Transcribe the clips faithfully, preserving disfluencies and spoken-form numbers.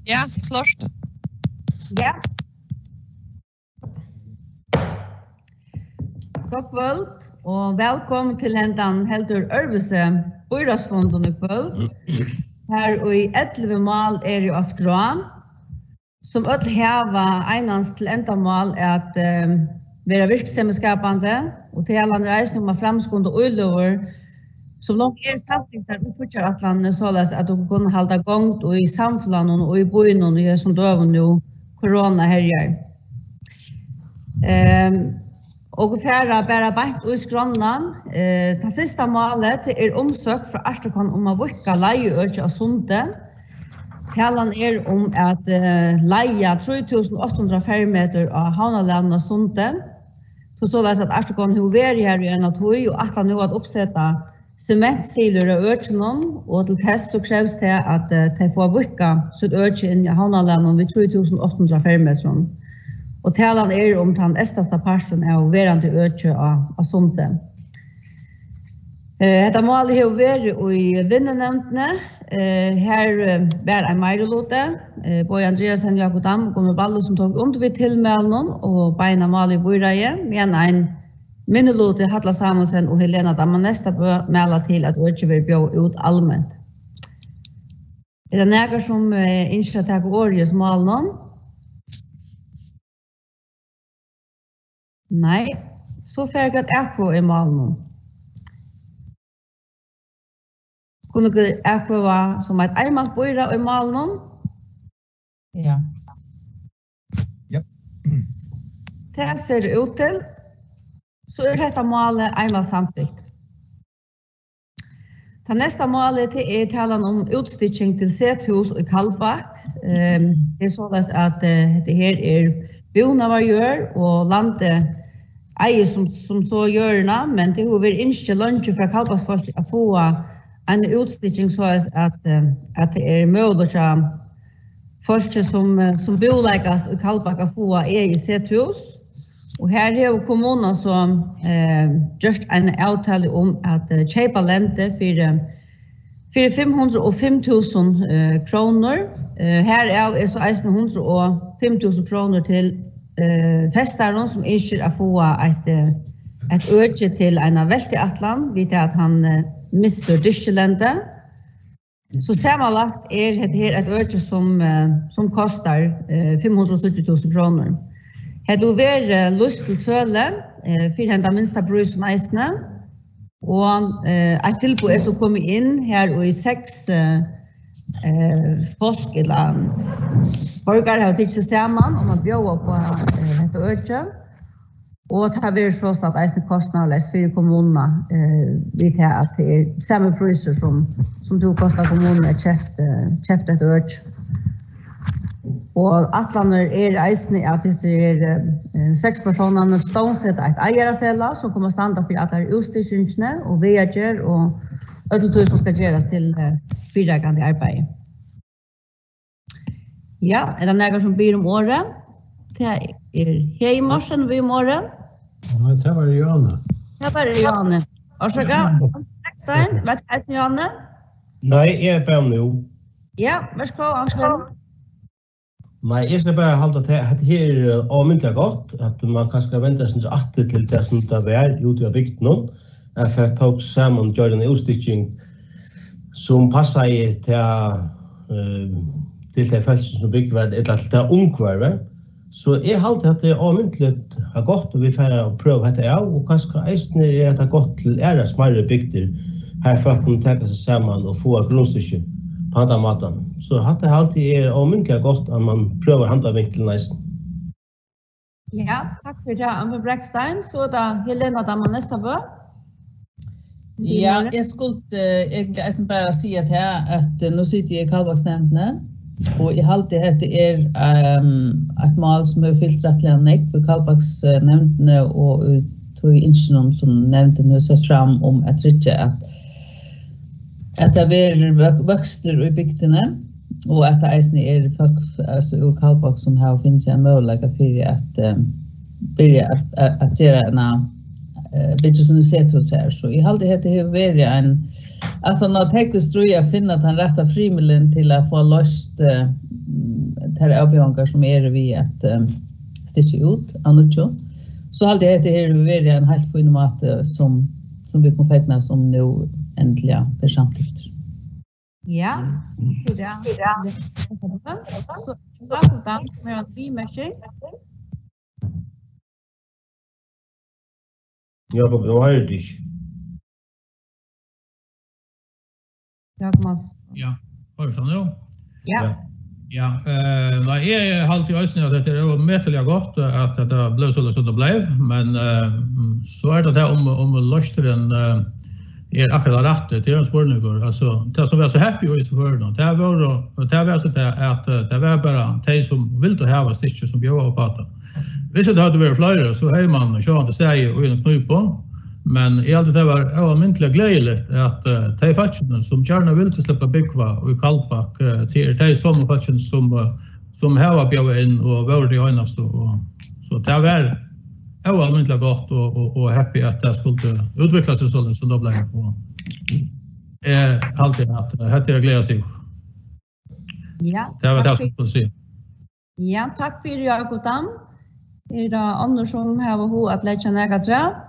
Ja, klárt. Ja. Gott kvøld og vælkomin til hendan heldur øðrvísi býráðsfundin í kvøld. Har í ellivu mál eru á skrá, sum øll hava einans til endamál at, eh, vera virksemi skapandi, og talan er eisini um at framskunda íløgur, sum longu eru samtyktar í fíggjarætlanini, soleiðis at okur kunnu halda gongd í samfelagnum og í býnum í hesum døgum nú korona herjar. Ehm, okur fara bara beint í skránna. Eh, tað fyrsta málið, tað er umsókn frá Arcticon um at víðka leiguøki á Sundi. Talan er um at, eh, leiga trý túsund átta hundrað fermetur á havnarlagnum á Sundi. So soleiðis at Arcticon hevur verið har í eina tíð og ætlar nú at uppseta sementsilur á økinum, og til tess so krevst tað, at, eh, tey fáa víðkað sítt øki inni á havnarlagnum við trý túsund átta hundrað fermetrum. Og talan er um tann eystasta partin av verandi øki á, á Sundi. Eh, hetta málið hevur verið í vinnunevndini. Eh, her, eh, var ein meiriluti, eh, Bogi Andreasen, Jákup Dam og Gummi Balle, sum tóku undir við tilmælinum og beina málið í býráðið, meðan ein minniluti, Halla Samuelsen og Helena Damman Nestabø, mæla til, at økið verður bjóðað út alment. Er tað nakar, sum, eh, ynskir at taka orðið í hesum málinum? Nei, so fara vit at atkvøða í málinum. Kunnu vit atkvøða sum eitt einmælt býráð í málinum? Ja. Ja. Tað sær út til. So er hetta málið einmælt samtykt. Tað næsta málið, tað er talan um útstykking til sethús í Kaldbak. Ehm, tað er soleiðis, at, eh, hetta her er búnaðarjørð, og landið eigur sum, sum so jørðina, men tað hevur verið ynski leingi frá Kaldbaksfólki at fáa eina útstykking, soleiðis at, eh, at tað er møguligt hjá fólki, sum, eh, sum búleikast í Kaldbak, at fáa egið sethús. Og her hevur kommunan so, eh, gjørt eina avtalu um at, eh, keypa lendi fyri, fyri fimm hundrað og fimm túsund, eh, krónur. Eh, herav er so eisini hundrað og fimm túsund krónur til, eh, festaran, sum ynskir at fáa eitt, eh, eitt øki til eina veltiætlan, við tað at hann, eh, missir dyrkilendi. So samanlagt er hetta her eitt øki, sum, eh, sum kostar, eh, fimm hundrað og tíggju túsund krónur. Hetta hevur verið, eh, lýst til sølu, eh, fyri henda minsta prísin eisini. Og, eh, eitt tilboð er so komið inn her, og í seks, eh, eh, fólk, ella borgarar, hava tikið seg saman um at bjóða upp á, eh, hetta økið. Og tað verður sostatt eisini kostnaðarleyst fyri kommununa, eh, við tað at tað er sami prísur, sum, sum tú kostar kommununi at keypt, eh, keypt eitt øki. Og ætlanin er eisini, at hesir, eh, seks persónarnir stovnseta eitt eigarafelag, sum kemur at standa fyri allari útstykkingini og viðagerð og øllum tí, sum skal gerast til, eh, fyrireikandi arbeiði. Ja, er tað nakar, sum biður um orðið? Tað er Hegi Morsen, biður um orðið. Nei, tað var Jane. Tað var Jane. Orsaka. Brekstein, var tað eisini Jane? Nei, eg bað um nú. Ja, vær so góð, Anton. Nei, eg skal bara halda til, at hetta her er, eh, ómetaliga gott, at man kanska vendir seg aftur til tað, sum tað var úti á bygdunum, at fólk tók saman og gjørdu eina útstykking, sum passaði til, eh, til tey fólk, sum búgva har, ella til tað umhvørvið. So eg haldi, at tað er ómetaliga gott, at vit fara at prøva hetta av, og kanska eisini er hetta gott til aðrar smærri bygdir, har fólk kunnu taka seg saman og fáa grundstykki á handan mátan. So hatta haldi eg er ómetaliga gott, at man prøvar handan vinkulin eisini. Ja, takk fyri tað, Anton Brekstein. So er tað Helena Damman Nestabø. Ja, eg skuldi, eh, eigentliga eisini bara siga tað, at, eh, nú siti eg í Kaldbaksnevndini, og eg haldi, hetta er, ehm, eitt mál, sum hevur fylt rættiliga nógv í Kaldbaksnevndini og í tí ynskjunum, sum nevndin hevur sett fram um at tryggja, at, at tað verður vøk-, vøkstur í bygdini, og at tað eisini er fólk, altso, úr Kaldbak, sum hava fingið ein møguleika fyri at, eh, byrja at, at, at gera eina, eh, byggja síni sethús her. So eg haldi, hetta hevur verið ein, Altso, nú tekur stríð at finna tann rætta frymilin til at fáa loyst, eh, mm, tær avbjóðingar, sum eru við at, eh, stykkja út av nýggju, so haldi eg, at hetta hevur verið ein heilt fín máti, sum, sum vit kunnu fegnast um nú endiliga er samtykt. Ja, ja. So, Jakob, Dan, sum er ein viðmerking. Jakob, nú hoyrir tú ikki. Jakob Mats. Ja, hoyrir tú nú? Ja. Ja. Ja, eh, nei, eg haldi eisini, at hetta er ómetaliga gott, at hetta bleiv soleiðis, sum tað bleiv, men, eh, mm, so er tað tað, um, um loysnin, eh, er akkurát rætt, tað er ein spurningur. Altso, tað, sum var so heppið í hesum førum, tað var, tað var so tað, at, eh, tað var bara tey, sum vildu hava stykkið, sum bjóðaðu upp á tað. Viss tað høvdu verið fleiri, so hevði mann sjálvandi staðið í eini knípu, men eg haldi, tað var óalmindiliga gleðiligt, at, eh, tey fólkini, sum gjarna vildu sleppa at búgva í Kaldbak, eh, tað eru tey somu fólkini, sum, eh, sum hava bjóðað inn og vóru tey einastu, og so tað var óalmindiliga gott og, og, og heppið, at tað skuldi útvikla seg soleiðis, sum tað bleiv. Og eg haldi, at, eh, hetta er at gleða seg yvir. Ja, tað var takk tað, fyri, sum skuldi siga. Ja, takk fyri, Jakob Dan. Er tað onnur, sum hava hug at leggja nakað afturat?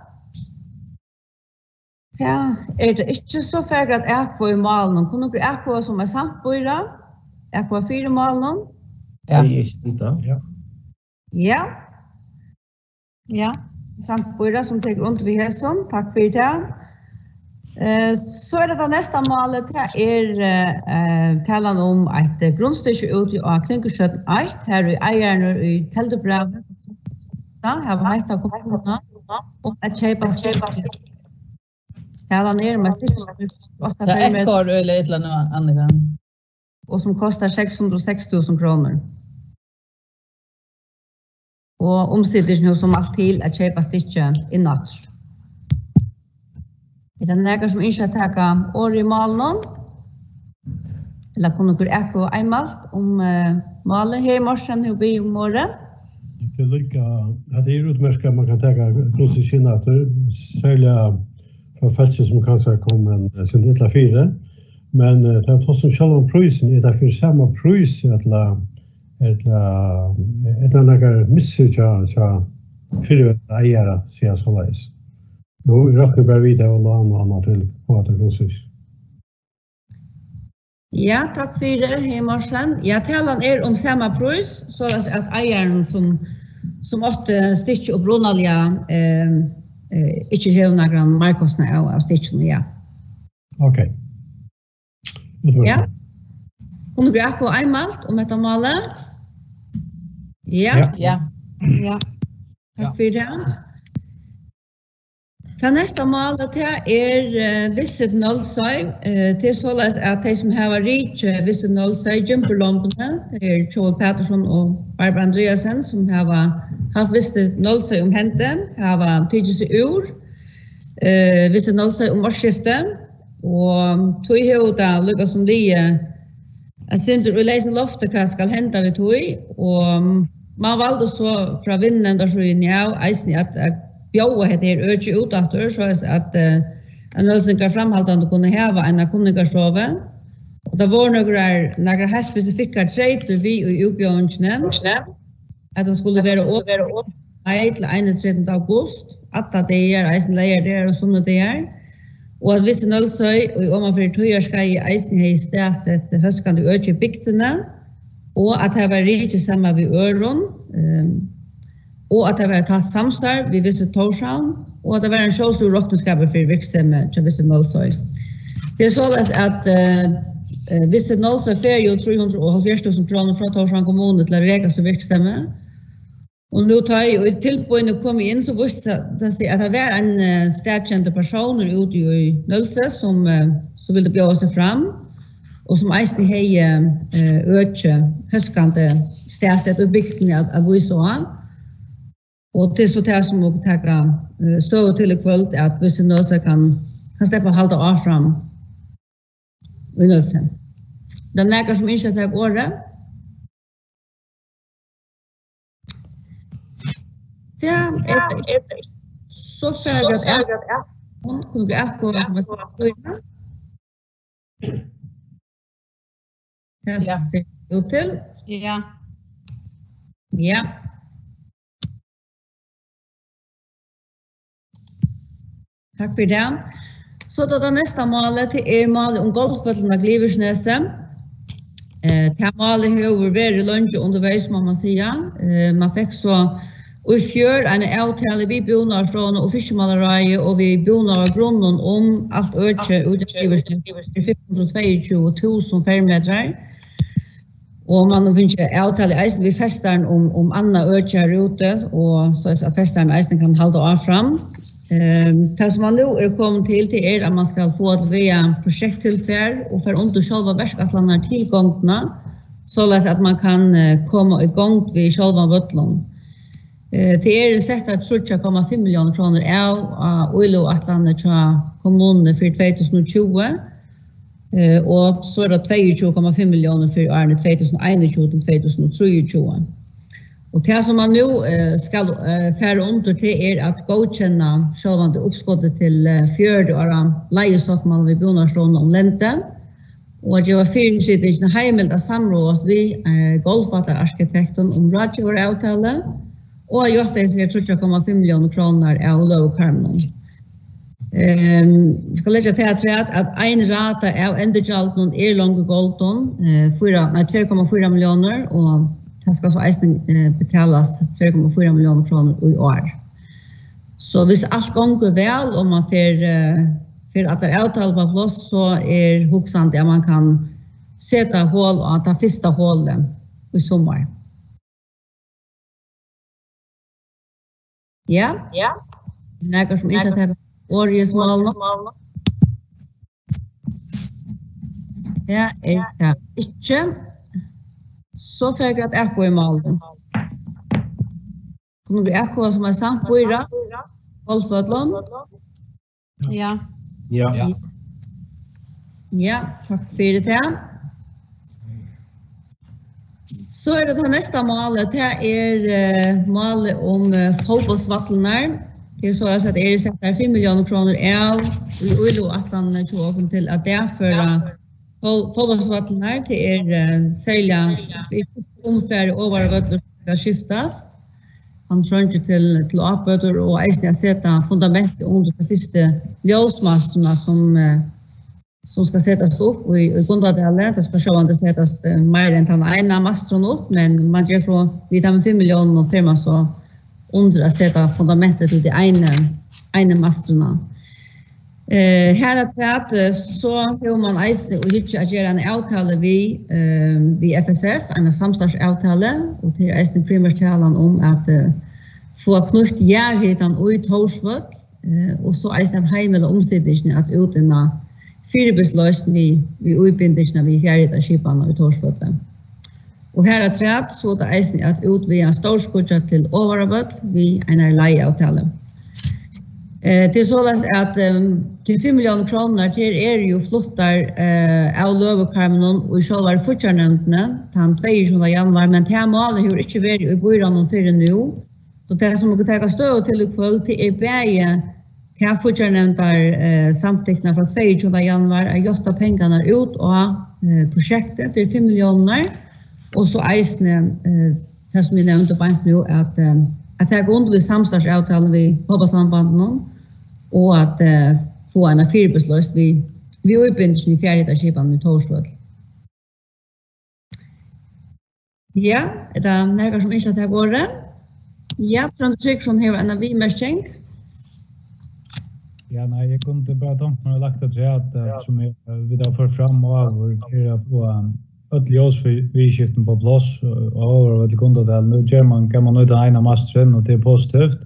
Ja, er tað ikki, so fara vit at atkvøða í málinum. Kunnu okur atkvøða sum eitt samtbýra? Atkvøða fyri málinum? Ja. Eg er ikki enda. Ja. Ja. Ja, samtbýra sum tekur undir við hesum. Takk fyri tað. Eh, so er tað tað næsta málið, tað er, eh, eh, talan um eitt, eh, grundstykki úti á Klingurtjørn eitt, har ið eigararnir í teldubrævi hava heitt á kommununa um at keypa stykki. Talan er um eitt stykki, átta fermetrar. Tað ekkar øgiliga illa nú, Annika. Og sum kostar seks hundrað og seks túsund krónur. Og umsitingin hevur sum alt til at keypa stykkið inn aftur. Er tað nakar, sum ynskir at taka orðið í málinum? Ella kunnu okur atkvøða einmælt um, eh, málið? Heðin Morsen hevur biðið um orðið. Tað er líka, at tað er útmerkt, at mann kann taka grundstykki inn aftur, serliga frá fólki, sum kanska er komin, eh, sindur illa fyri. Men, eh, tað er tosað um sjálvan prísin. Er tað fyri sama prís, ella, ella, er tað nakar missur hjá, hjá fyrrverandi eigara, siga soleiðis? Jú, eg rokni bara við, tað var lán og annað til, og at tað grundstykki. Ja, takk fyri, Heðin Morsen. Ja, talan er um sama prís, soleiðis at eigarin, sum, sum átti stykkið upprunaliga, eh, eh, ikki hevur nakran meirkostnað av, av stykkinum, ja. Ok. Útmerkt. Ja. Kunnu okur atkvøða einmælt um hetta málið? Ja. Ja. Ja. Ja. Takk fyri tað. Tað næsta málið, tað er, eh, Visit Nólsoy. Eh, tað er soleiðis, at tey, sum hava rikið Visit Nólsoy, Gimburlombini, tað er Kjol Patursson og Barbara Andreassen, sum hava havt Visit Nólsoy um hendi, hava tikið seg úr, eh, Visit Nólsoy um ársskiftið. Og tí hevur tað líka sum ligið eitt sindur í leysum lofti, hvat skal henda við tí. Og mann valdi so frá vinnunevndarsíðuni av eisini at, at bjóða hetta her økið út aftur, soleiðis at, eh, at Nólsoyingar framhaldandi kunnu hava eina kunningarstovu. Og tað vóru nøkur, nakrar heilt spesifikkar treytir við í útbjóðingini, at tað skuldi vera opið frá ein til einogtretivunda august, allar dagar, eisini leygardagar og sunnudagar, og at Visit Nólsoy í omanfyri tíðarskeiði eisini hevði staðsett hóskandi øki í bygdini, og at tað var rikið saman við øðrum, ehm, og at tað var eitt tætt samstarv við Visit Tórshavn, og at tað var ein sjálvstýrd rokniskapur fyri virksemið hjá Visit Nólsoy. Tað er soleiðis, at, eh, eh, Visit Nólsoy fær jú trý hundrað og hálvfjerðs túsund krónur frá Tórshavn kommunu til at reka sítt virksemi. Og nú, tá ið tilboðini komu inn, so vísti tað seg, at tað var ein, eh, staðkendur persónur úti í Nólsoy, sum, eh, sum vildi bjóða seg fram, og sum eisini hevði, eh, økið hóskandi staðsett í bygdini at, at vísa á. Og tað er so tað, sum okur taka, eh, støðu til í kvøld, at Visit Nólsoy kann, kann sleppa at halda áfram í Nólsoy. Er tað nakar, sum ynskir at taka orðið? Ja, er tað ikki, so fara vit at, kunnu vit atkvøða, sum eg sá. Tað Ja. Sær út til. Ja. Ja. Takk fyri tað. So tað, tað næsta málið, tað er málið um golfvøllin á Glyvursnesi. Eh, tað málið hevur verið leingi undirvegis, má man siga. Eh, man fekk so í fjør eina avtalu við Búnaðarstovuna og Fiskimálaráðið og við Búnaðargrunnin um alt økið út á Glyvursnesi, fimm hundrað og tveyogtjúgu túsund fermetrar. Og man hevur fingið avtalu eisini við festaran um, um annað øki har úti, og so at festarin eisini kann halda áfram. Ehm, tað sum man nú er komin til, tað er, at man skal fáa til vega prosjekttilfar og fara undir sjálva verkætlanina til gongdina, soleiðis at man kann, eh, koma í gongd við sjálvan vøllin. Eh, tað eru settar tríggjar komma fimm milliónir krónur av á íløguætlanini hjá kommununi fyri tvey túsund og tjúgu, eh, og so er tað tveyogtjúgu komma fimm milliónir fyri árini tvey túsund og einogtjúgu til tvey túsund og trýogtjúgu. Og tað, sum man nú, eh, skal, eh, fara undir, tað er at góðkenna sjálvandi uppskotið til, eh, fjøruti ára leiðisáttmála við Búnaðarstovuna um lendi, og at geva fyrisitingini heimild at samráðast við, eh, golfvallararkitektin um ráðgevaravtalu og at játta hesar tríggjar komma fimm milliónir krónur av løgukarminum. Ehm, eg skal leggja til afturat, at ein rata av endurgjaldinum er longu goldin, eh, fýra, nei, tvey komma fýra milliónir, og tað skal so eisini, eh, betalast tvey komma fýra milliónir krónur í ár. So hvis alt gongur væl, og man fer, eh, fer allar avtalur á pláss, so er hugsandi, at man kann seta hol á tað fyrsta holið í summar. Ja? Ja. Nakar sum ynskir at taka orðið í hesum málinum? Ja, er tað ikki. So fer eg at eingin í málinum. Kunnu vit eingin sum er samd fyri? Golfvøllin? Ja. Ja. Ja. Ja, takk fyri tað. So er tað tað næsta málið, tað er, eh, málið um, eh, fótbóltsvøllarnar. Tað er so, at tað eru settar fimm milliónir krónur av í íløguætlanini hjá okkum til at dagføra fó-, fótbóltsvøllarnar. Tað er, eh, serliga í fyrsta umfari Ovaravøllur skal skiftast. Hann treingir til, til ábøtur og eisini at seta fundamentið undir ta fyrstu ljósmastrina, sum, eh, sum skal setast upp í, í Gundadali. Tað skal sjálvandi setast, eh, meira enn tann eina masturin upp, men man ger so við teimum fimm milliónunum, og fer man so undir at seta fundamentið til ta einu, einu mastrina. Eh, harafturat, eh, so hevur man eisini í hyggju at gera eina avtalu við, eh, við F S F, eina samstarvsavtalu, og tað er eisini primært talan um at, eh, fáa knýtt jarðhitan í Tórsvøll, eh, og so eisini at heimila umsitingini at útinna fyribils loysn við, við íbindingina við fjarhitaskipanina í Tórsvølli. Og harafturat, so er tað eisini at útvega Stórskíggja til Ovaravøll við einari leiðiavtalu. Eh, tað er soleiðis at, ehm, tær fimm milliónir krónurnar, tær eru jú fluttar, eh, av løgukarminum í sjálvari fíggjarnevndini tann tveyogtjúgunda januar, men tað málið hevur ikki verið í býráðnum fyrr enn nú. So tað, sum okur taka støðu til í kvøld, tað er bæði ta fíggjarnevndar, eh, samtyktina frá tveyogtjúgunda januar at játta pengarnar út á, eh, prosjektið, tað er fimm milliónirnar, og so eisini, eh, tað, sum eg nevndi beint nú, at, eh, at taka undir við samstarvsavtalu við Fótbóltssambandinum og at, eh, fáa eina fyribils loysn við, við íbindingini í fjarhitaskipanini í Tórsvøll. Ja, er tað nakar sum ynskir at taka orðið? Ja, Tróndur Sigurðsson hevur eina viðmerking. Ja, nei, eg kundi bara tonkt mær at lagt afturat at, sum eg, eh, vit hava ført fram áður, er at fáa øll ljós fyri viðurskiftum á pláss, eh, á Ovaravølli í Gundadali. Nú ger man, kann man nýta eina masturin, og tað er positivt.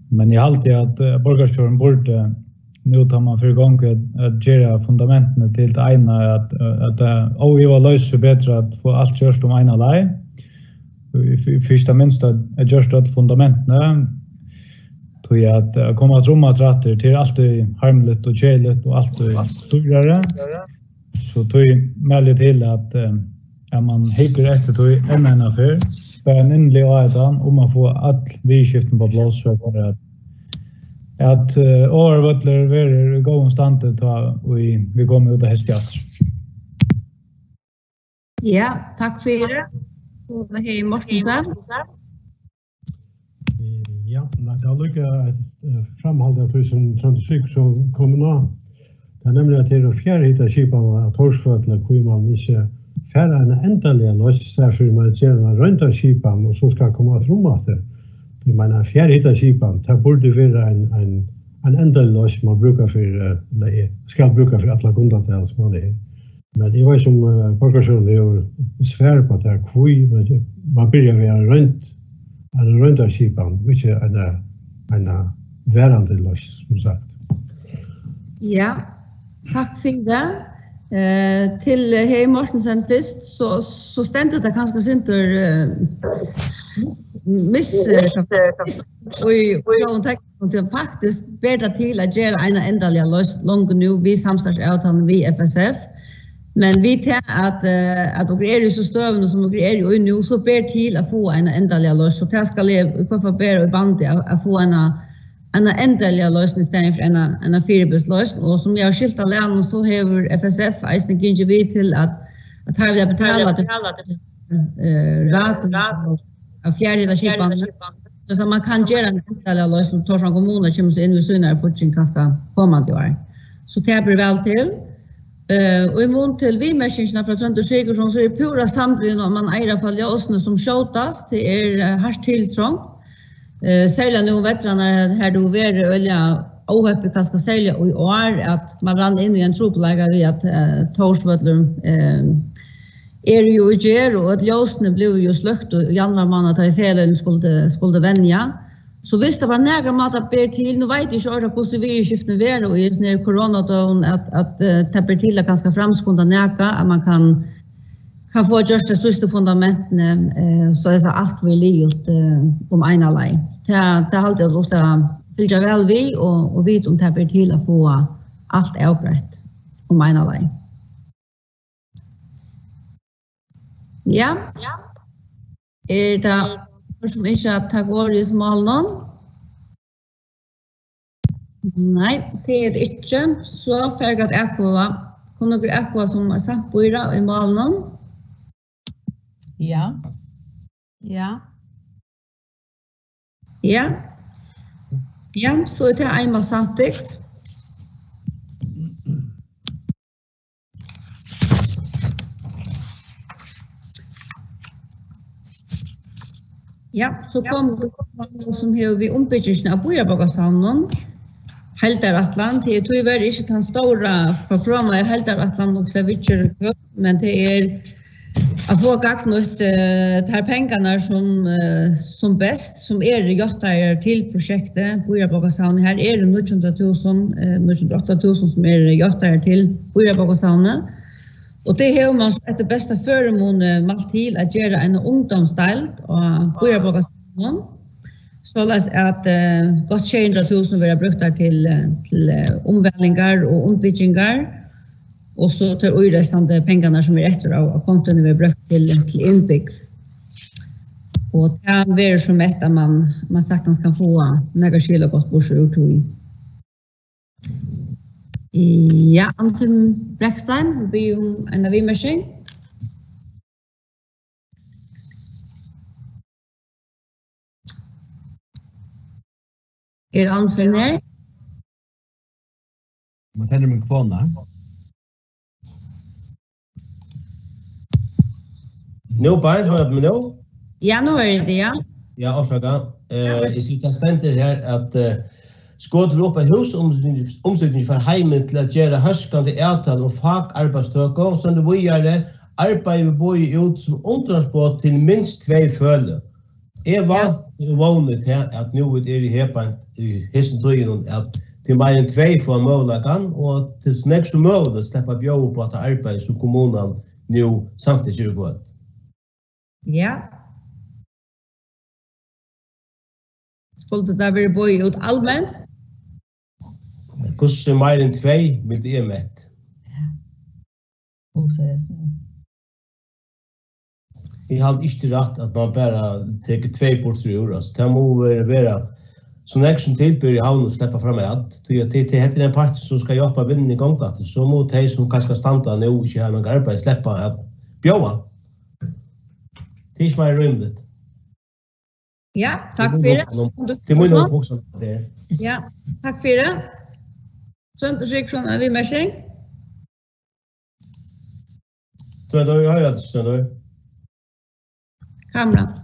Men eg haldi at, eh, borgarstjórin burdi nú, tá man fer í gongd við at, at gera fundamentini til tað eina, at, at tað óivað loysir seg betur at fáa alt gjørt um eina leið. Í fy-, fyrsta minst at, at gjørt øll fundamentini, tí at, at koma aftur um aftur, tað er altíð harmiligt og keðiligt og altíð dýrari. So tí mæli eg til at, eh, at man hyggur eftir tí enn eina ferð, bara ein inniliga áheitan um at fáa øll viðurskiftini á pláss, so at at, eh, Áarvøllur verður í góðum standi, tá ið vit koma út á heystið aftur. Ja, takk fyri. Og Heðin Mortensen. Ja, nei, tað er líka eitt, eh, framhald av tí, sum Tróndur Sigurðsson kom inn á. Tað er nemliga, at tað er fjarhitaskipan á Tórsvølli, hví man ikki fær eina endaliga loysn, staðfyri man ger eina royndarskipan, og so skal koma aftur um aftur. Eg meini, fjarhitaskipan, tað burdi vera ein, ein, ein endalig loysn, man brúkar fyri, eh, ella, eh, skal brúka fyri allar Gundadal, sum hann er. Men eg veit, sum, eh, borgarstjórin hevur svar upp á tað, hví man, man byrjar við eina roynd, eina royndarskipan, og ikki eina, eina varandi loysn, sum sagt. Ja, takk fyri tað. Eh, til, eh, Heðin Mortensen fyrst, so, so stendur tað kanska sindur, eh, mis-, mis-, eh, í, í, í, og tí at faktiskt ber tað til at gera eina endaliga loysn longu nú við samstarvsavtaluni við F S F. Men við tað at, eh, at okur eru í so støðuni, sum okur eru í nú, so ber til at fáa eina endaliga loysn. So tað skal eg í hvørt fall bera í bandi at, at fáa eina, eina endaliga loysn í staðin fyri eina, eina fyribils loysn. Og sum eg havi skilt av lærum, so hevur F S F eisini gingið við til at, at teir vilja betala til, eh, ratan av fjarhitaskipan. So man kann gera eina endaliga loysn, sum Tórshavnar kommuna kemur so inn við sínari fígging kanska komandi ár. So tað ber væl til. Eh, og í mun til viðmerkingina frá Tróndi Sigurðsson, so eri eg púra samd við honum, at man eigur at fáa ljósini sum skjótast. Tað er, eh, hart tiltrongt. Eh, serliga nú um vetrarnar, har tað hevur verið øgiliga óheppið, kanska serliga í ár, at man rann inn í ein trupulleika við, at, eh, Tórsvøllur, eh, eru jú í gerð, og øll ljósini blivu jú sløkt í januar mánað, tá ið feløgini skuldu, skuldu venja. So viss tað var nakran máta ber til, nú veit eg ikki orðiliga, hvussu viðurskiftini verða í hesum her koronadøgum, at, at, eh, tað ber til at kanska framskunda nakað, at man kann, kann fáa gjørt tey síðstu fundamentini, eh, soleiðis at alt verður liðugt, eh, um eina leið. Tað, tað haldi eg, at vit skulu fylgja væl við og, og vita, um tað ber til at fáa alt avgreitt um eina leið. Ja. Er tað nøkur, sum ynskja at taka orðið í hesum málunum? Nei, tað er tað ikki. So fara vit at atkvøða. Kunnu okur atkvøða sum eitt samtbýra í málunum? Ja. Ja. Ja. Ja, so er tað einmælt samtykt. Ja, so kom, sum hevur við umbyggingina av Býarbókasavninum, heildarætlan, tað er tíverri ikki tann stóra, forkromaða heildarætlan, og so viðgerð, men tað er at fáa gagnnýtt, eh, tær pengarnar sum, eh, sum best, sum eru játtaðar til prosjektið Býarbókasavnið. Her eru níggju hundrað túsund, eh, níggju hundrað og átta túsund, sum eru játtaðar til Býarbókasavnið. Og tað hevur man so eftir besta førimuni mælt til at gera eina ungdómsdeild á Býarbókasavninum. Soleiðis at, eh, gott sjey hundrað túsund verða brúktar til, eh, til, eh, umvælingar og umbyggingar. Og so tær írestandi pengarnar, sum eru eftir av, av kontoini, verða brúkt til, til innbúgv. Og tað verður so mett, at man, man saktans kann fáa nakað skilagott burtur úr tí. Ja, Anfinn Brekstein, biður um eina viðmerking. Er Anfinn her? Men tað er mín kona. Nú, Bein, hoyrir tú meg nú? Ja, nú hoyri eg teg, ja. Ja, orsaka. Eh, eg sigi, tað stendur her, at, eh, skot verður upp, at Hús um, Umsitingin fær heimild til at gera hóskandi avtalu um fakarbeiðstøku, sum víðari arbeiði verður boðið út sum ungdómsboð til minst tvey føløg. Eg vænti og vóni til, at nú vit eru her beint í hesum tíðunum, at til meir enn tvey fáa møguleikan, og at til so nógv sum møguligt sleppa at bjóða upp á tað arbeiði, sum kommunan nú samtykir í kvøld. Ja. Skuldi tað verið boðið út alment? Hvussu meir enn tvey, vildi eg mett. Hugsaði eg so. Eg haldi ikki, tað er rætt, at man bara tekur tvey burtur úr. Altso, tað má vera, vera so nógv sum til ber í Havn at sleppa framat, tí at tað, tað, hetta er ein pakki, sum skal hjálpa vinnuni í gongd aftur, so mugu tey, sum kanska standa nú, ikki hava nakað arbeiði, sleppa at bjóða. Tað er ikki meira rímiligt. Ja, takk fyri. Tað er mín hugsan um, tað er mín hugsan um tað. Ja, takk fyri. Tróndur Sigurðsson, ein viðmerking? Tróndur, eg hoyri teg, Tróndur. Kamran.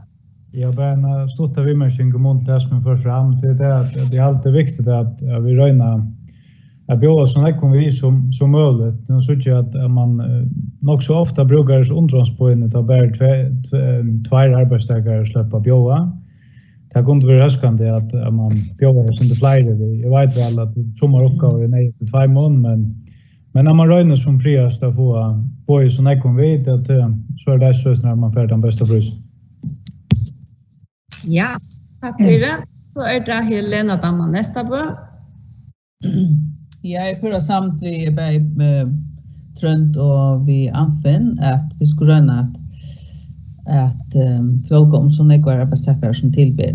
Ja, bara ein, eh, stutt viðmerking um tað sum er ført fram. Tað er tað at, at eg haldi tað viktigt at, at vit royna at bjóða so nógvum við sum, sum møguligt. Nú síggi eg at, at man, eh, nokk so ofta brúkar hesi undranarboðini, tá bara tve-, tve-, tveir arbeiðstakarar sleppa at bjóða. Tað kundi verið hóskandi at, at man bjóðar eitt sindur fleiri við. Eg veit væl at summar uppgávur eru neyðugt við tveimum, men, men at man roynir sum frægast at fáa boðið so nógvum við, at, eh, so er tað so, at man fær tann besta prísin. Ja, takk fyri. So er tað Helena Damman Nestabø. Ja, eg eri púra samd við bæði, eh, Trónd og við Anfinn, at vit skulu royna at, at, eh, fjálga um so nógvar arbeiðstakarar sum til ber.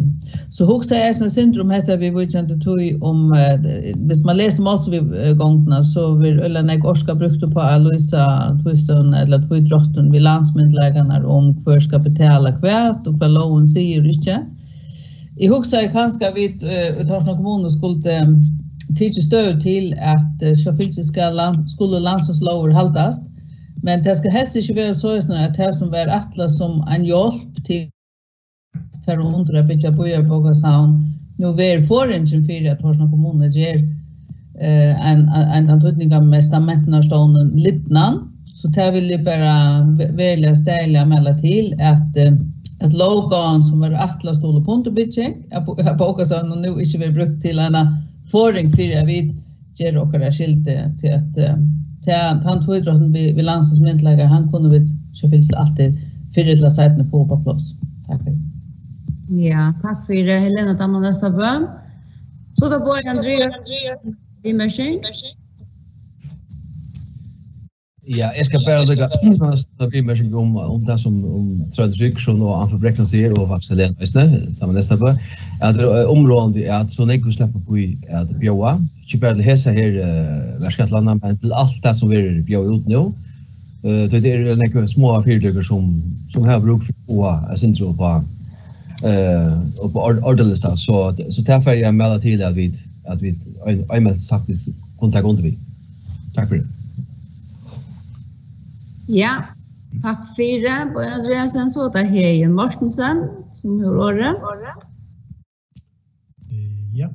So hugsaði eg eisini eitt sindur um hetta viðvíkjandi tí um, eh, viss man lesur málsviðgongdina, so verður øgiliga nógv orka brúkt upp á at lýsa tvístøðuna ella tvídráttin við landsmyndugleikarnar um hvør skal betala hvat og hvat lógin sigur og ikki. Eg hugsaði kanska, at vit, eh, í Tórshavnar kommunu skuldu, eh, tikið støðu til, at, eh, sjálvfylgis skal land-, skulu landsins lógir haldast, men tað skal helst ikki vera soleiðis, at tað, sum var ætlað sum ein hjálp til at fara undir at byggja býarbókasavn, nú verður forðingin fyri, at Tórshavnar kommuna ger, eh, ein, ein, ein tann týdningarmesta mentanarstøðin lidnan. So tað vil eg bara ve-, veruliga stæðiliga mæla til, at, eh, at lóggávan, sum var ætlað at stuðla upp undir bygging av bó-, av bókasavninum, nú ikki verður brúkt til eina forðing fyri, at vit gera okkara skyldu til at, eh, ta-, tann tvídráttin við, við landsins myndugleikar, hann kunnu vit sjálvfylgis altíð fyrr ella seinni fáa upp á pláss. Takk fyri. Ja, takk fyri, Helena Damman Østabø. So er tað Bogi Andreas, viðmerking. Ja, eg skal bara líka, viðmerking um, um tað sum, um Tróndur Sigurðsson og Anfinn Breckmann sigur, og faktiskt Helena eisini, Damman Østabø, at, eh, umráðandi er, at so nógv sleppa upp í at bjóða, ikki bara til hesa her, eh, verkætlanina, men til alt tað sum verður bjóðað út nú. Eh, tí tað eru nógvar smáar fyritøkur sum, sum hava brúk fyri at fáa eitt sindur upp á, eh, upp á ord-, orðalista. So, so tað fari eg at mæla til, at vit, at vit ein-, einmælt sagt kunnu taka undir við. Takk fyri. Ja, takk fyri, Bogi Andreasen. So er tað Heðin Mortensen, sum hevur orðið. Eh, ja,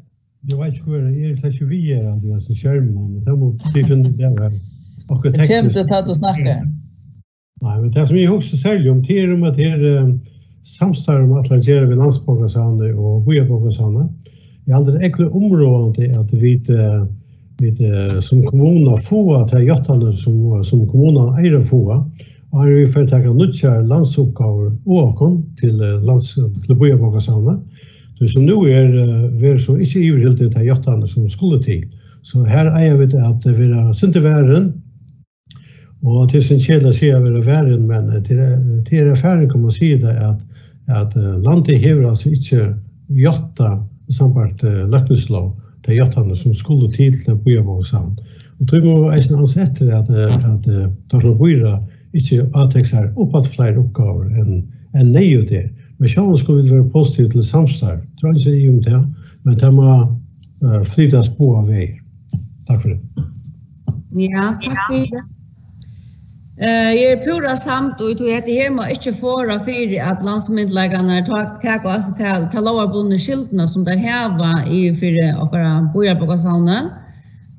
eg veit ikki, hvar eg eri, slett ikki við her, Andreas, í skerminum, men tað má vit finna út av her. Okkurt tekniskt. Tað kemur til, tá tú snakkar. Nei, men tað, sum eg hugsi serliga um, tað er um, at her, eh, samstarv, man ætlar at gera við Landsbókasavnið og Býarbókasavnið. Eg haldi, tað er ógvuliga umráðandi, at vit, eh, vit, eh, sum kommuna fáa tær játtanir, sum, sum kommunan eigur at fáa, áðrenn vit fara at taka nýggjar landsuppgávur á okkum til, eh, lands-, til Býarbókasavnið. Tí sum nú er, eh, verður so ikki yvirhildið tær játtanir, sum skulu til. So her eiga vit at vera sindur varin, og tað er so keðiligt at siga at vera varin, men, eh, tað er, tað er erfaring, um man sigur tað, at, at, eh, landið hevur altso ikki játtað sambært, eh, løgtingslóg, tær játtanir, sum skulu til til eitt býarbókasavn. Og tí mugu vit eisini ansa eftir, at, eh, at, eh, Tórshavnar býráð ikki átekur sær uppaftur fleiri uppgávur enn, enn neyðugt er. Men sjálvandi skulu vit vera positiv til samstarv. Tað er eingin ivi um tað, men tað má, eh, flytast báðar vegir. Takk fyri. Ja, takk fyri. Eh, eg eri púra samd í tí, hetta her má ikki forða fyri, at landsmyndugleikarnir ta-, taka á seg ta, ta lógarbundnu skyldina, sum teir hava yvir fyri okkara býarbókasavni.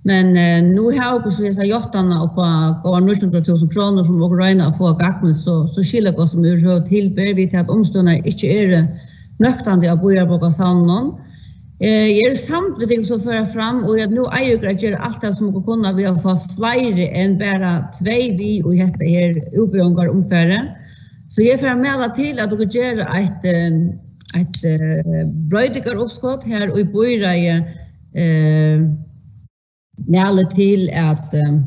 Men, eh, nú hava okur so hesa játtanina upp á góðar níggju hundrað túsund krónur, sum okur royna at fáa gagnligt so, so skilagott sum yvirhøvur til ber, við tað at umstøðurnar ikki eru nøktandi á býarbókasavninum. Eh, eg eri samd við tykkum, sum føra fram, og at nú eiga okur at gera alt tað, sum okur kunna, við at fáa fleiri enn bara tvey við í hetta her útbúgvingarumfarið. So eg fari at mæla til, at okur gera eitt, eh, eitt, eh, broytingaruppskot, har ið býráðið, eh, mælir til, at, eh,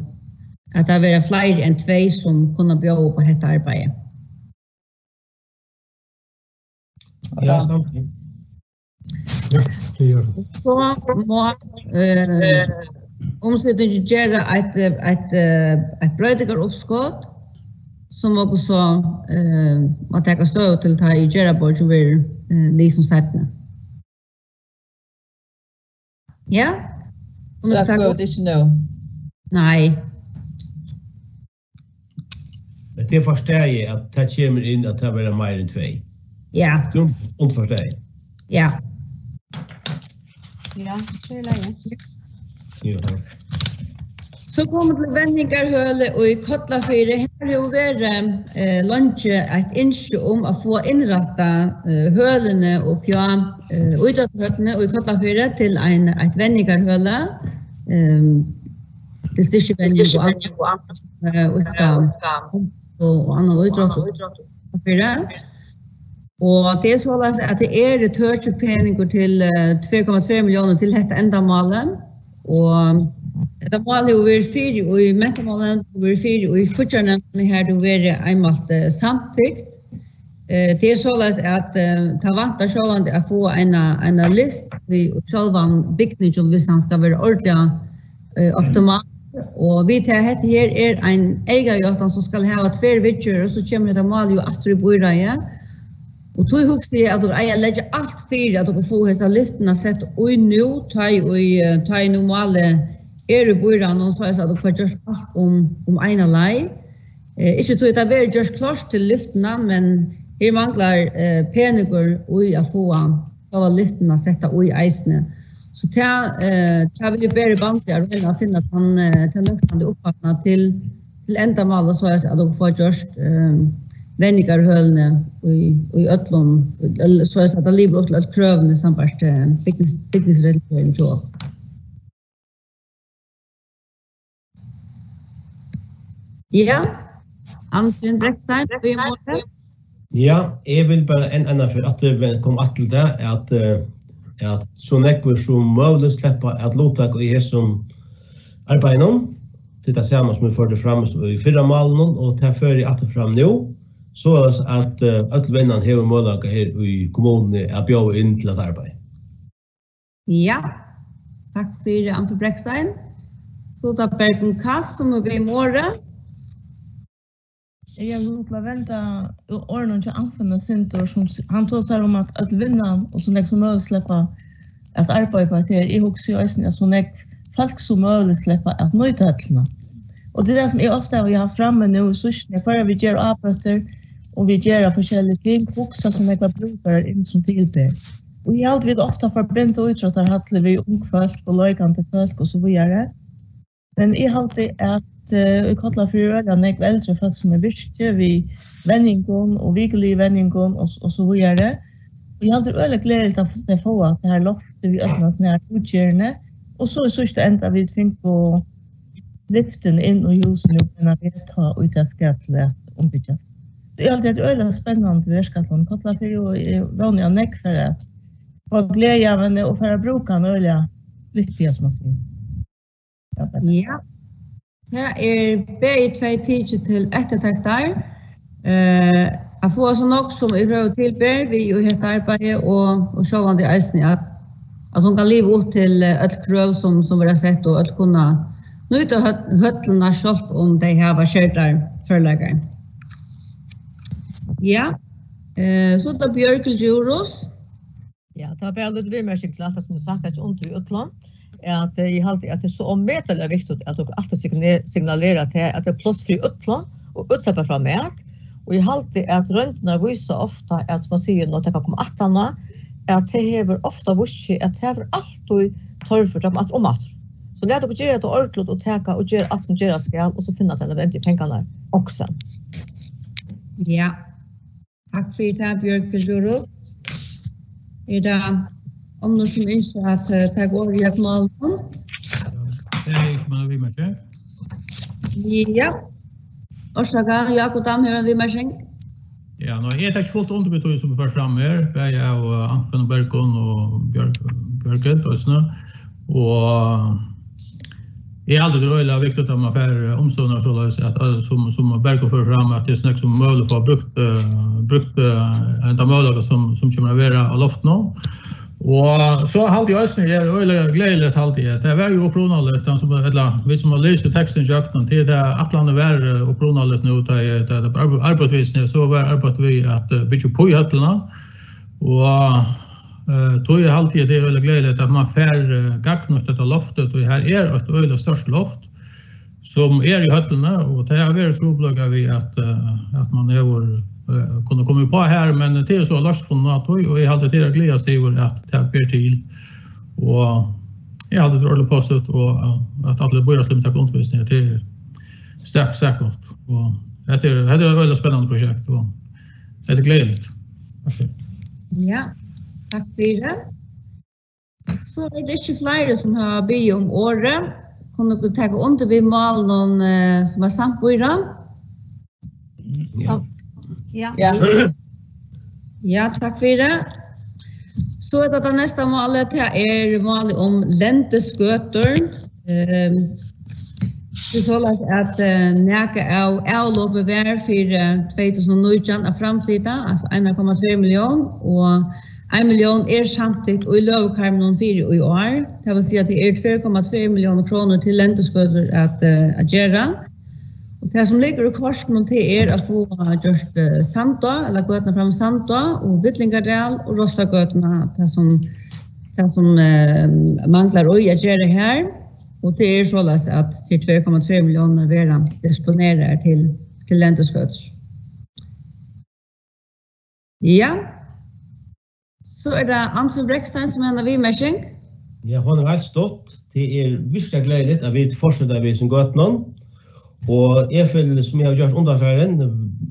at tað verða fleiri enn tvey, sum kunnu bjóða upp á hetta arbeiðið. Ja, samtykt. Ja, tað ger tað. So má, eh, umsetingin gera eitt, eh, eitt, eh, eitt broytingaruppskot, sum okur so, eh, má taka støðu til, tá ið gerðarbókin verður, eh, lisin seinni. Ja? So at kvøt ikki nú? Nei. Men tað er forstaðið, at tað kemur inn, at tað verður meira enn tvey. Ja. Tað er undirforstaðið. Ja. Ja, tað er í lagi. Jú, takk. So koma vit til venjingarhølið í Kollafirði. Her hevur verið, eh, leingi eitt ynski um at fáa innrættað, eh, hølini uppi á, eh, ítróttahøllini í Kollafirði til ein, eitt venjingarhøli, ehm, til styrkivenjing og annað, eh, og, og annan ítrótt. Og tað er soleiðis, at tað eru tøkin peningar til, eh, tvey komma tvær milliónir til hetta endamálið. Og hetta mál hevur verið fyri í Mentamálanevnd, hevur verið fyri í Fíggjarnevndini, har tað hevur verið einmælt, eh, samtykt. Eh, tað er soleiðis, at, eh, tað vantar sjálvandi at fáa eina, eina lyftu í sjálvan bygningin, hvis hann skal vera ordiliga, eh, optimal. Og vit, hetta her er ein eygajáttan, sum skal hava tvær viðgerðir, og so kemur hetta málið jú aftur í býráðið. Og tí hugsi eg, at okur eiga at leggja alt fyri, at okur fáa hesa lyftuna sett í nú, tá ið, eh, tá ið nú málið er í býráðnum, soleiðis at okur fáa gjørt alt um, um eina leið. Eh, ikki tí, at tað verður gjørt klárt til lyftuna, men her manglar, eh, peningur í at fáa, fáa lyftuna setta í eisini. So tað, eh, tað vil eg bera í bandi at royna at finna tann, eh, tann nøktandi upphæddina til, til endamálið, soleiðis at okur fáa gjørt, eh, venjingarhølini í, í øllum, ella soleiðis at tað livir upp til øll krøvini sambært, eh, bygnis-, bygningsreglugerðini hjá okkum. Ja, Anfinn Brekstein, byrja orðið. Ja, eg vil bara enn eina ferð aftur ven-, koma aftur til tað, at, eh, at so nógvir sum møguligt sleppa at luttaka í hesum arbeiðinum. Tað er tað sama sum eg førdi fram í fyrra málinum, og tað føri eg aftur fram nú, soleiðis at, eh, øll vinnan hevur møguleika her í kommununi at bjóða inn til at arbeiða. Ja, takk fyri, Anfinn Brekstein. So er tað Bergur Kass, sum er við um orðið. Eg havi hug til at venda orðunum hjá Anfinn eitt sindur, sum s-, hann tosar um, at øll vinna, og so nógv sum møguligt sleppa at arbeiða upp á hetta her. Eg hugsi jú eisini, at so nógv fólk sum møguligt sleppa at nýta høllina. Og tað er tað, sum eg ofta havi havt frammi nú í síðstuni, at fyrr enn vit gera ábøtur og vit gera forskellig ting, hugsa so nógvar brúkarar inn sum til ber. Og eg haldi, vit ofta forbinda ítróttarhallir við ung fólk og leikandi fólk og so víðari. Men eg haldi, at, eh, í Kollafirði eru øgiliga nógv eldri fólk, sum eru virkug við venjingum og vikuligu venjingum og, og so víðari. Og eg haldi, er øgiliga gleðiligt, at tey fáa tað her loftið við øllum hasum her útgerðini. Og so í síðsta enda, vit fingu lyftini inn í húsini og kunna delta í tað skal til at umbyggjast. So eg haldi, at tað er øgiliga spennandi verkætlan í Kollafirði, og eg vóni, at nógv fara at fáa gleði av henni og fara at brúka hana øgiliga flittiga, sum man sigur. Ja. Tað er bæði tvey tikið til eftirtektar. Eh, at fáa so nógv sum í høvi til ber við í hetta arbeiði og, og sjálvandi eisini at, at hon kann liva upp til, eh, øll krøv sum, sum verða sett og øll kunna nýta høll-, høllina sjálvt um tey hava skerdar førleikar. Ja. Eh, so er tað Bjørgulv Djurhuus. Ja, tað var bara lítil viðmerking til alt tað sum er sagt, at undir í øllum, at, eh, eg haldi, at tað er so ómetaliga viktigt, at okur altíð signe-, signalera til, at tað er pláss fyri øllum, og øll sleppa fram at. Og eg haldi, at royndirnar vísa ofta, at man sigur, nú tað kann koma aftan á, at tað hevur ofta víst seg, at tað hevur altíð tørv fyri, tað kemur aftur um aftur. So lat okur gera tað ordiligt og taka og gera alt sum gerast skal, og so finna tey nødvendigu pengarnar onkustaðni. Ja. Takk fyri tað, Bjørgulv Djurhuus. Er tað onnur, sum ynskja at, eh, taka orðið í hesum málinum? Ja, tað er ikki meira viðmerking. Ja. Orsaka, Jákup Dam hevur eina viðmerking. Ja, nú, eg taki fult undir við tí, sum er ført fram her, bæði av, eh, Anfinn og Bergur og Bjørg-, Bjørgulv og sånn. Og eg haldi, tað er øgiliga viktigt, at man fær, eh, umstøðurnar soleiðis, at, eh, sum, sum Bergur førir fram, at tað er so nógv sum møguligt fáa brúkt, eh, brúkt, eh, henda møguleika sum, sum kemur at vera á loftinum. Og so haldi eg eisini er øgiliga gleðiligt, haldi eg. Tað var jú upprunaligt, tann sum, ella vit sum hava lisið tekstin gjøgnum, til tað ætlanin var, eh, upprunaligt nú, tá eg, tá tað var arbeitt við, so var arbeitt við at, eh, byggja upp í høllina. Og, eh, tí haldi eg, tað er øgiliga gleðiligt, at man fær, eh, gagnnýtt hetta loftið, tí her er eitt øgiliga stórt loft, sum er í høllini, og tað hevur verið trupulleikar við, at, eh, at man hevur, eh, kunnað koma upp á her, men tað er so loyst funnin á tí, og eg haldi, tað er at gleðast yvir, at tað ber til. Og eg haldi, tað er ordiliga positivt, og, eh, at allir býráðslimirnir taka undir við, tað er stak-, stak gott. Og hetta er, hetta er eitt øgiliga spennandi prosjekt, og hetta er gleðiligt. Takk fyri. Ja, takk fyri. So er tað ikki fleiri sum hava biðið um orðið. Kunnu okur taka undir við málunum, eh, sum er samtbýra? Ja. Ja. Ja. Ja, takk fyri. So er tað, tað næsta málið, tað er málið um lendisgøtur. Ehm, tað er soleiðis, at, eh, nakað av avlopi var fyri, eh, tvey túsund og nítjan at framflyta, altso ein komma tvær millión, og ein millión er samtykt í løgukarminum fyri í ár. Tað vil siga, at tað er tvær komma tvær milliónir krónur til lendisgøtur at, eh, at gera. Og tað, sum liggur í kortunum, tað er at fáa gjørt, eh, Sandávegnum, ella gøtuna fram við Sandávegnum og Villingardalin og Rossagøtuna, tað sum, tað sum, eh, manglar í at gera har. Og tað er soleiðis, at tað er tvær komma tvær milliónir verða disponeraðar til, til lendisgøtur. Ja. So er tað Andrew Brekstein, sum hevur eina viðmerking. Ja, hon er heilt stutt. Tað er virkuliga gleðiligt, at vit fortseta við hesum gøtunum. Og eg vil, sum eg havi gjørt undanfarin,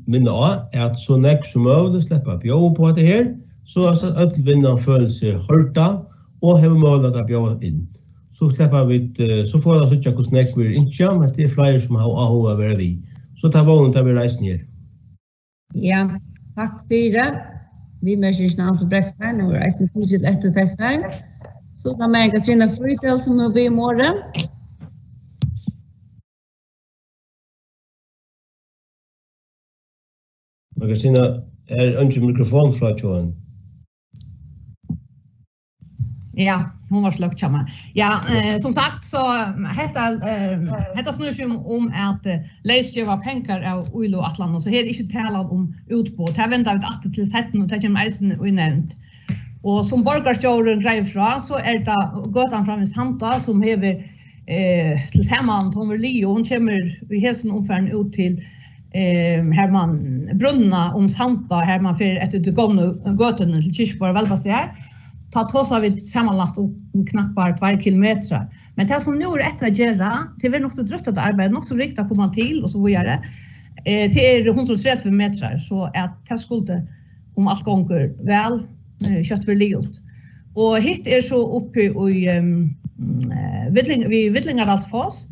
minna á, at so nógv sum møguligt sleppa at bjóða upp á hetta her, so at øll vinnan følir seg hoyrda og hevur møguleika at bjóða inn. So sleppa vit, eh, so fáa vit at síggja, hvussu nógv vit ynskja, men tað er fleiri, sum hava áhuga at vera við. So tað vóni eg, tað verður eisini her. Ja, takk fyri. Viðmerkingin, Andrew Brekstein, nú er eisini tikið til eftirtektar. So er tað Mary Katrina Frídal, sum hevur biðið um orðið. Mary Katrina, er eingin mikrofon frá hjá henni? Ja, hon var sløkt hjá mær. Ja, eh, sum sagt, so, mm, hetta, eh, hetta snýr seg um, um at, eh, leysgeva pengar av Ilo-ætlanini, so her er ikki talan um útboð. Tað venda vit aftur til seinni, og tað kemur eisini í nevnd. Og sum borgarstjórin greiðir frá, so er tað gøtan fram við Sandávegnum, sum hevur, eh, til saman, hon verður liðug, og hon kemur í hesum umfarinum út til, eh, har man, brúnna um Sandávegnum, har man fer eftir tí gomlu gøtuni til Kirkjuboðar Velbastaðar. Tá tosa vit samanlagt um knappar tveir kilometrar. Men tað, sum nú er eftir at gera, tað verður nokk so drúgt, at arbeiða nokk so ringt at koma til, og so víðari. Eh, tað er hundrað og tretivu metrar, so at tað skuldi, um alt gongur væl, eh, skjótt verða liðugt. Og hitt er so uppi í, ehm, eh, Villing-, við Villingardalsfoss,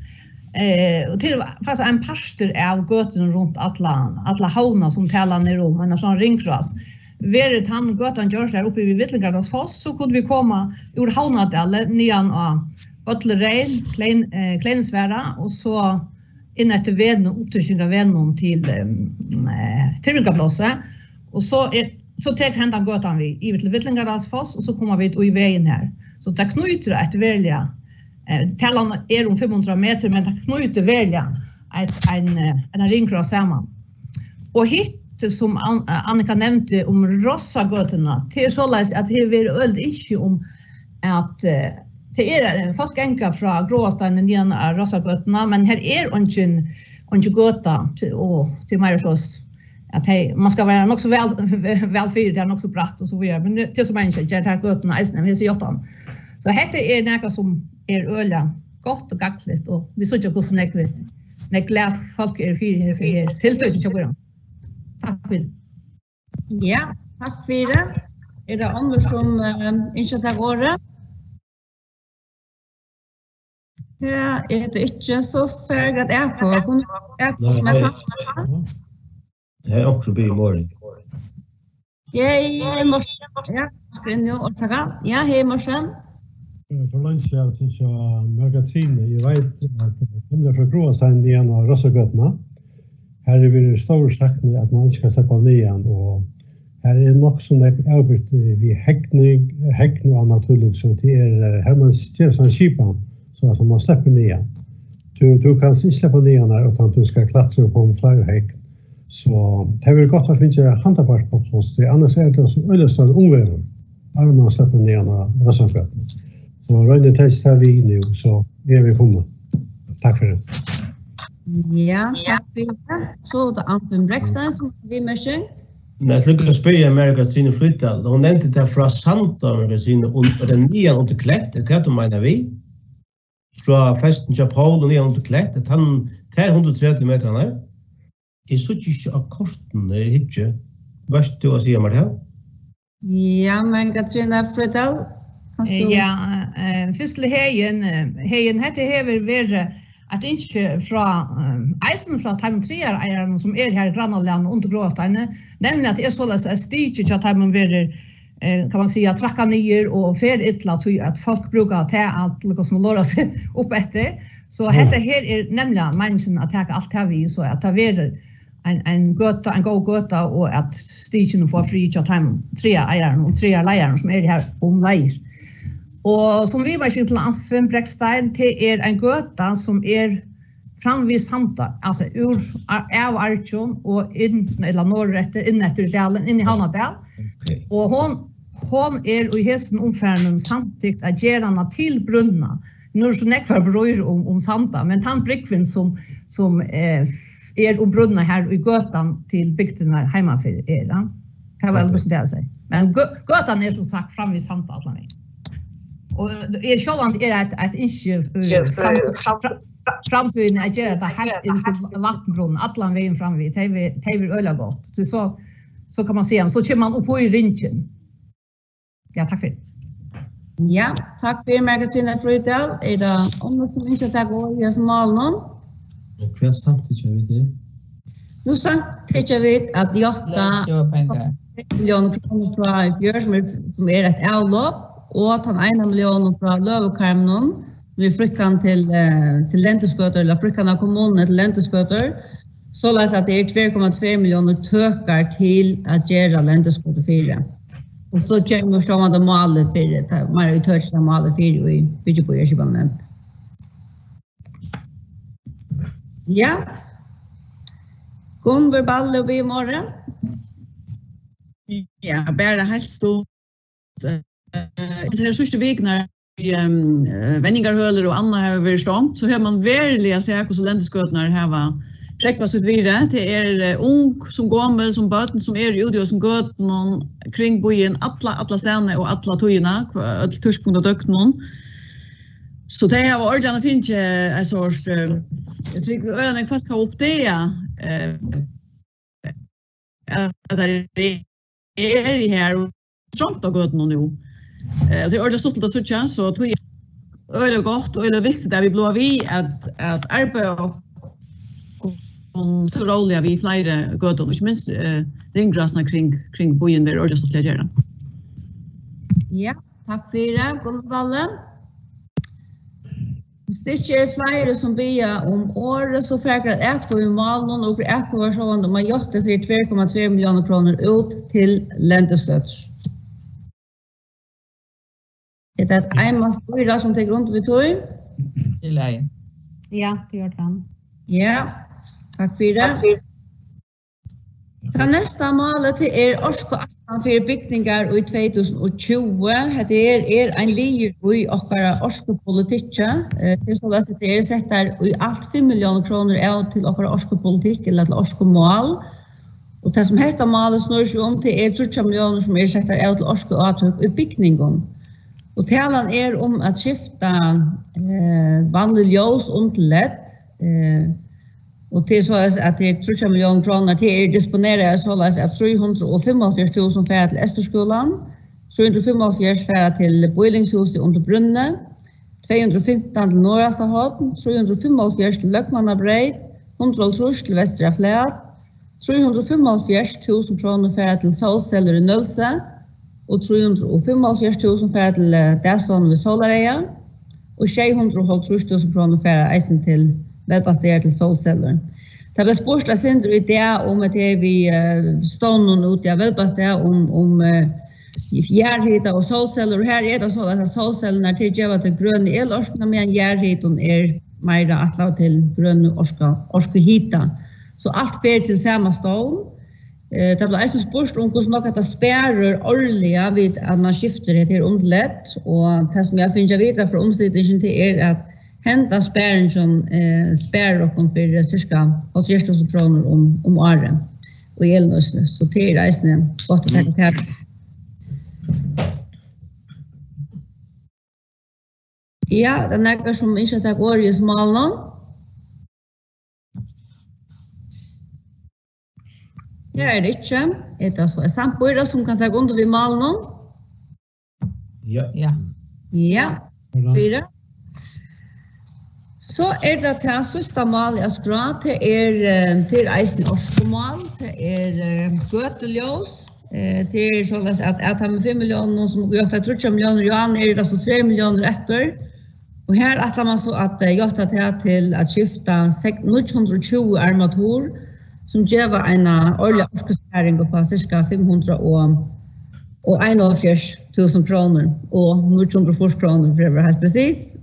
eh, og til faktiskt ein partur av gøtuni runt alla, alla Havnina, sum talan er um, ein sånn ringrás. Verður tann gøtan gjørd har uppi við Villingardalsfoss, so kundu vit koma úr Havnardali niðan á Vøllur Reyn, Klein-, eh, Kleinesvarða, og so inn eftir vegnum, upptrykkingin av vegnum til, ehm, eh, Tyrvingaplássið. Og so er, so tekur hendan gøtan við yvir til Villingardalsfoss, og so koma vit í vegin har. So tað knýtir eitt veruliga, eh, talan er um fimm hundrað metrar, men tað knýtir veruliga eitt, ein, eh, eina ringrás saman. Og hitt, sum An-, Annika nevndi um Rossagøtuna, tað er soleiðis, at her verður øgiliga ynski um at, eh, tað er, eh, fólk ganga frá Gráasteini niðan á Rossagøtuna, men her er eingin, eingin gøta, til, og tað er meira soleiðis, at hey, man skal vera nokk so væl, væl fyri, tað er nokk so bratt og so víðari, men tað er so meira at gera ta gøtuna eisini, men eg sigi aftan. So hetta er nakað sum er øgiliga gott og gagnligt, og vit síggja, hvussu nógv, nógv glað fólk eru fyri hesi her tiltøkini hjá býráðnum. Takk fyri. Ja, takk fyri. Er tað onnur sum, eh, ynskja at taka orðið? Ja, er tað ikki, so fara vit at atkvøða. Kunnu vit atkvøða? Nei, sum er nei. Samtykt? Her er onkur biður um orðið. Hey, Morten. Ja, Morten, nú, orsaka. Ja, hey, Morten. Eh, for leingi síðan, so, so, Margrethe, eg veit at tað er frá Gráasteini niðan á Rossagøtuna. Har er verið stór sakni, at man ikki skal sleppa niðan, og Her er nokk so nógv avbyrgt, eh, við hegning, hegn og annað tílíkt, so tað er, eh, her man ger sånn skipan, so at man sleppur niðan. Tú, tú kanst ikki sleppa niðan har, uttan tú skal klatra upp um fleiri hegn. So tað verður gott at fingið handarbeitt upp á pláss, tí annars er tað so øgiliga stór umvegur, áðrenn man sleppur niðan á Rossanfjørð. So roynið at taka tað við nú, so eru vit komin. Takk fyri. Ja, takk fyri tað. So er tað Anfinn Brekstein sum er viðmerking. Men eg ætli at spyrja Mary Katrine Fríðdal. Hon nevndi tað frá Sanda, Mary Katrine, og er tað niðan undir Klett, er tað tú meinar við? Frá føstin hjá Pól og niðan undir Klett, at hann, tað er hundrað og tretivu metrar her. Eg síggi ikki á kortini, eg hyggi. Veitst tú at siga mær tað? Ja, men Katrine Fríðdal, kanst Eh, tú Ja, eh, fyrst til Heðin, eh, Heðin, hetta hevur verið eitt ynski frá, eh, eisini frá teimum traðareigarunum, sum er her í grannalagnum undir Grásteini, nevniliga at tað er soleiðis, at stikið hjá teimum verður, eh, kann man siga, traðkað niður og fer illa, tí at fólk brúka tað at líka sum lora seg upp eftir. So Mm. hetta her er nevniliga meiningin at taka alt tað við, so at tað verður ein, ein gøta, ein góð gøta, og at stikini fáa frið hjá teimum traðareigarunum og traðaleigarunum, sum eru her umleiðis. Og sum viðmerking til Anfinn Brekstein, tað er ein gøta, sum er fram við Sanda, altso úr, av Argjum og inn, ella norðureftir, inn eftir dalin, inn í Havnardal. Ok. Og hon, hon er í hesum umfarinum samtykt at gera hana til brúnna. Nú eru so nógvar brýr um, um Sanda, men tann brúgvin, sum, sum, eh, er um brúnna her í gøtan til bygdirnar heimafyri er, ja. Tað var Ok. Eingin tað at siga. Men gø-, gøtan er sum sagt fram við Sanda allan vegin. Og er sjálvandi er eitt, eitt ynski, eh, Yes, fram-, eh, fram-, fra-, fra-, framtíðini at gera tað heilt inn til Vatnbrunn, allan vegin fram við. Tað er, tað er øgiliga gott. So, so, so kann man siga, so kemur man upp í ringin. Ja, takk fyri. Ja, takk fyri, Mary Katrine Fríðdal. Er tað onnur sum ynskja at taka orðið í hesum málinum? Men hvat samtykkja vit til? Nú samtykkja vit at játta Leyvsgevapengar. Milliónir krónur frá í fjør, sum er, sum er eitt avlop, og tann eina millión frá Løðukarminum, sum er fríðkað til, eh, til Lendisgøtur, ella fríðkað av kommununi til Lendisgøtur, soleiðis at tað er tvær komma tvær milliónir tøkar til at gera Lendisgøtu fyri. Og so kemur sjálvandi málið fyri, tað er meira ítøkiligt málið fyri í byggi-, býarskipanarnevnd. Ja. Gunnvør Balle, biður um orðið. Ja, bara heilt stutt. Eh, hesar síðstu vikurnar í, ehm, eh, venjingarhølur og annað hava verið stongt, so hevur man veruliga sæð, hvussu Lendisgøturnar hava prógvað sítt virði. Tað er, eh, ung sum gomul, sum børn, sum eru úti í hesum gøtunum kring býin alla, alla staðni og alla tíðina, hva-, øll tíðskund av døgninum. So tey hava ordiliga fingið ein sort, eh, eg trúgvi, øgiliga nógv fólk hava uppdagað, eh, at tað er her og trongt á gøtunum nú. Eh, og tað er ordiliga stuttligt at síggja, so tí er øgiliga gott og øgiliga viktigt at vit blíva við at, at arbeiða okkum so róliga við fleiri gøtum, ikki minst, eh, ringgrasirnar kring, kring býin verður ordiliga stuttligt at gera. Ja, takk fyri, Gunnvør Balle. Hvis tað ikki eru fleiri sum biðja um orðið, so fara vit at atkvøða í málinum, og okur atkvøða sjálvandi um at játta hesar tvær komma tvær milliónir krónur út til Lendisgøtur. Er tað eitt einmælt býráð, sum tekur undir við tí? Í lagi. Ja, tað ger tað. Ja, takk fyri. Takk fyri. Tað næsta málið, tað er orkuætlan fyri bygningar í tvey túsund og tjúgu. Hetta er, er ein liður í okkara orkupolitikki. Eh, tað er soleiðis, at tað eru settar í alt fimm milliónir krónur av til okkara orkupolitikk, ella til orkumál. Og tað, sum hetta málið snýr seg um, tað er tríggjar milliónir, sum eru settar av til orkuátøk í bygningum. Og talan er um at skifta, eh, vanlig ljós um til led, eh, og tað er soleiðis, at tað er tríggjar milliónir krónur, tað er disponeraðar soleiðis, at trý hundrað og fimmoghálvfjerðs túsund fara til Eysturskúlan, trý hundrað og fimmoghálvfjerðs fara til býlingshúsið undir brúnni, tvey hundrað og fimtan til norðasta horn, trý hundrað og fimmoghálvfjerðs til Løgmannabreyt, hundrað og hálvtrýss til Vestra Flat, trý hundrað og fimmoghálvfjerðs túsund krónur fara til sólcellur í Nólsoy, og trý hundrað og fimmoghálvfjerðs túsund fara til, eh, dagstovnina við Sólareyga, og sjey hundrað og hálvtrýss túsund krónur fara eisini til, væl plasseraðar til sólcellur. Tað bleiv spurt eitt sindur í dag um, at her við, eh, stovnunum úti á Velbastað um, um, eh, jarðhita og sólcellur. Og her er tað soleiðis, at sólcellurnar, tær geva til grønu elorkuna, meðan jarðhitin er meira ætlaður til grønu orku, orkuhita. So alt fer til sama stovn. Eh, tað bleiv eisini spurt um, hvussu nógv hetta sparir árliga við, at man skiftir hetta her um til led, og tað, sum eg havi fingið at vita frá umsitingini, tað er, at henda sparingin, eh, sparir okkum fyri cirka hálvfjerðs túsund krónur um, um árið í elnýtslu, so tað er eisini gott at taka tað. Ja, tað eru nakrir, sum ynskja at taka orðið í hesum málinum? Tað er tað ikki. Er tað so eitt samtbýra, sum kann taka undir við málinum? Ja. Ja. Ja. Fyri. So er tað tað síðsta málið á skrá. Tað er, eh, tað er eisini orkumál. Tað er, eh, gøtuljós. Eh, tað er soleiðis, at av teimum fimm milliónunum, sum okur játtaðu tríggjar milliónir í ár, eru tað so tvær milliónir eftir. Og her ætlar man so at, eh, játta tað til at skifta sek-, níggju hundrað og tjúgu armatur, sum geva eina árliga orkusparing upp á cirka fimm hundrað og, og einoghálvfjerðs túsund krónur og níggju hundrað og fýrs krónur, fyri at vera heilt presis.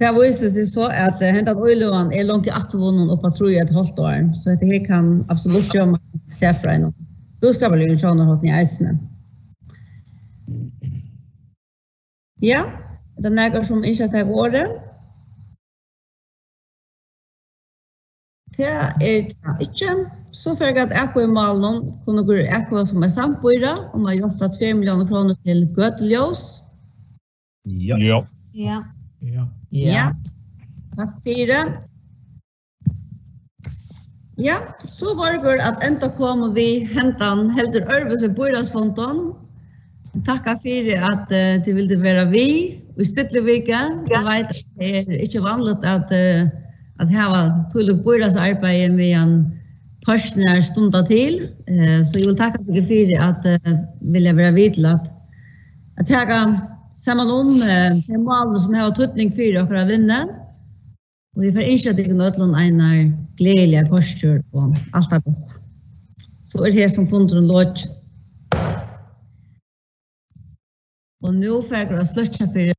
Tað vísir seg so, at, eh, hendan íløgan er longu afturvunnin upp á trý og eitt hálvt ár, so hetta her kann absolutt koma sær frá einum búskaparligum sjónarhorni eisini. Ja, er tað nakar, sum ynskja at taka orðið? Tað er tað ikki. So fer at atkvøða í málinum. Kunnu okur atkvøða sum eitt samtbýra um at játta tvær milliónir krónur til gøtuljós? Ja. Ja. Ja. Ja. Ja. Takk fyri. Ja, so vóru okur at enda komin við hendan heldur øðrvísi býráðsfundin. Takk fyri at, eh, tit vildu vera við í stillu viku. Eg veit at tað er ikki vanligt at, eh, at hava tílíkt býráðsarbeiði meðan páskirnar stunda til. Eh, so eg vil takka tykkum fyri at, eh, vilja vera við til at, at taka saman um, eh, tey málini sum hava týdning fyri okkara vinnu. Og eg fari ynskja tykkum øllum einar gleðiligar páskir og alt tað besta. So er hesin fundurin lokin. Og nú fara okur at sløkkja fyri